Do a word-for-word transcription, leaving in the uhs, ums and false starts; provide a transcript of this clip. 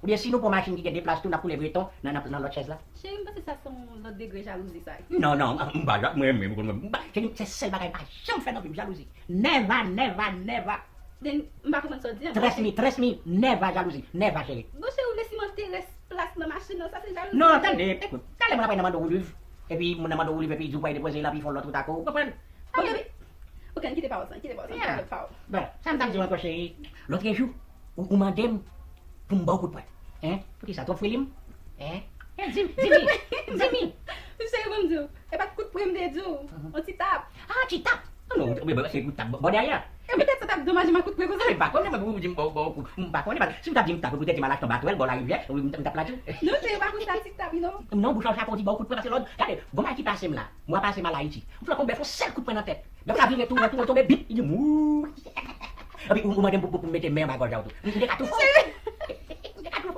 Oubyen si nou pran machin ki gen de plas tou, n ap koule breton nan, nan, nan lòt chèz la. Cheri, m panse sa se yon lòt degre jalouzi sa. Non, non, m pa ja, mwen menm, mwen menm, m pa, se yon, se sèl bagay m pa janm fè nan vi m, jalouzi. Never, never, never. Den, m pa konprann sa w di an. Trust me, trust me, never jalouzi, never cheri. Bon, cheri, ou vle si mwen te rès plas nan machin nan, sa se jalouzi. Non, tande, ekout, talè mwen ap nan mande w liv. Epi mwen nan mande w liv, epi di w pral depoze l, epi fè yon lòt wout ak ou, ou konprann? Ok, ok, kite pawòl sa, kite pawòl sa, Yeah. lòt pawòl. Bon, sa m t ap di w ankò cheri. Lòt jou, ou, ou mande m pou m ba w kout pwen. Hein? Poukisa? Twòp fwilim? Hein? Hein, di m, di m, di m. Cheri, ban m di w, e pa t kout pwen m te di w, yon ti tap. Ah, ti tap. Non, non, se kout tap bò dèyè. E petèt sa t ap domaj mwen kout pwen konsa. M pa konnen, mwen, pou di m ba w, ba w kout, m pa konnen, si w t ap di m tap, poutèt di m al achte yon batwèl, ba w larivyè, m, m t ap la di w. Non, cheri, e pa konsa ti tap, non. Non, bouch ou chapo di ba w kout pwen, pase lòd. Gade, gon bagay ki pase m la. Mwen pase m al Ayiti. M fè konbè fon sèl kout pwen nan tèt. Donk la vire tou, tou, tonbe, bip, li di m, wou. Epi ou, ou mande m pou, pou, pou m mete men anba gòj ou tou. M te ka tou.